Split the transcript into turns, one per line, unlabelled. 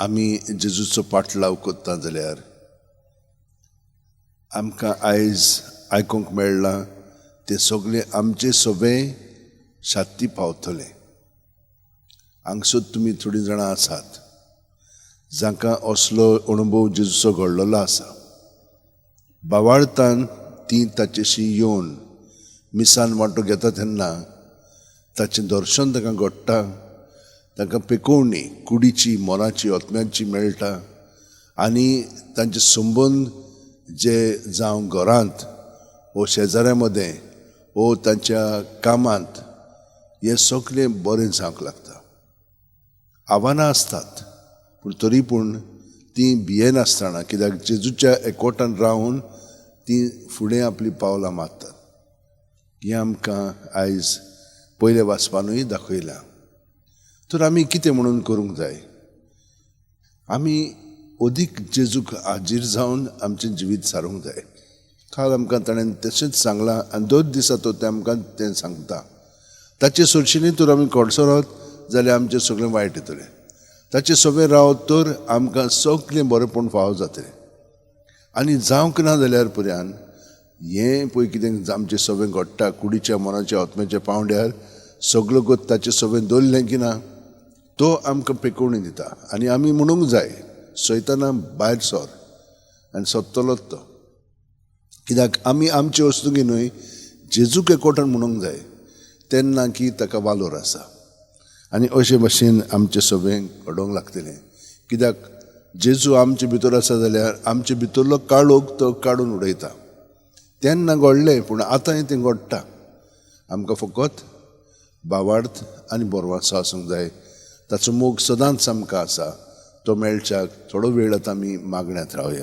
आमी जेजूचो पाटलाव करता जाल्यार आमकां आयज आयकूंक मेळ्ळां तें सगळें आमचें सगळें शाती पावतलें. हांगसर तुमी थोडीं जाणां आसात जांकां असलो अणभव जेजूचो घडलेलो आसा. बावाळतान तीं ताचेशी येवन मिसान वांटो घेता तेन्ना ताचें दर्शन तांकां घडटा, तांकां पेकोवणी कुडीची, मनाची, आत्म्याची मेळटा आनी तांचे संबंद जे जावं घरांत वो शेजाऱ्या मदें वो तांच्या कामांत हें सगळें बरें जावंक लागता. आव्हानां आसतात पूण तरी पूण तीं भियेनासतना, कित्याक जेजूच्या एकवटान रावन तीं फुडें आपलीं पावलां मारतात. हें आमकां आयज पयल्या वाचपानूय दाखयलां. तर आमी कितें म्हणून करूंक जाय? आमी अदीक जेजूक हाजीर जावन आमचें जिवीत सारूंक जाय. काल आमकां ताणें तशेंच सांगलां आनी दर दिसा तो तें आमकां तें सांगता. ताचे सरशींनी तर आमी कडसरत जाल्यार आमचें सगळें वायट येतलें. ताचें सगळें रावत तर आमकां सगळें बरेंपण फावो जातलें. आनी जावंक ना जाल्यार पर्यान हें पळय कितें आमचें सगळें घडटा कुडीच्या, मनाच्या, आत्म्याच्या पांवड्यार सगळो गत ताचें सगळें दवरलें की ना तो आमकां पेकोवणी दिता आनी आमी म्हणूंक जाय सैताना भायर सर आनी सोदतलोच तो. कित्याक आमी आमचे वस्तुकी न्हय जेजूक एकवटान म्हणूंक जाय तेन्ना की ताका वालोर आसा. आनी अशे भाशेन आमचें सगळें घडोवंक लागतलें. कित्याक जेजू आमचे भितर आसा जाल्यार आमचे भितरलो काळोख तो काडून उडयता. तेन्ना घडलें पूण आतांय तें घडटा. आमकां फकत भावार्थ आनी बरवाचो आसूंक जाय. ताचो मोग सदांच आमकां आसा. तो मेळच्याक थोडो वेळ आतां आमी मागण्यांत रावया.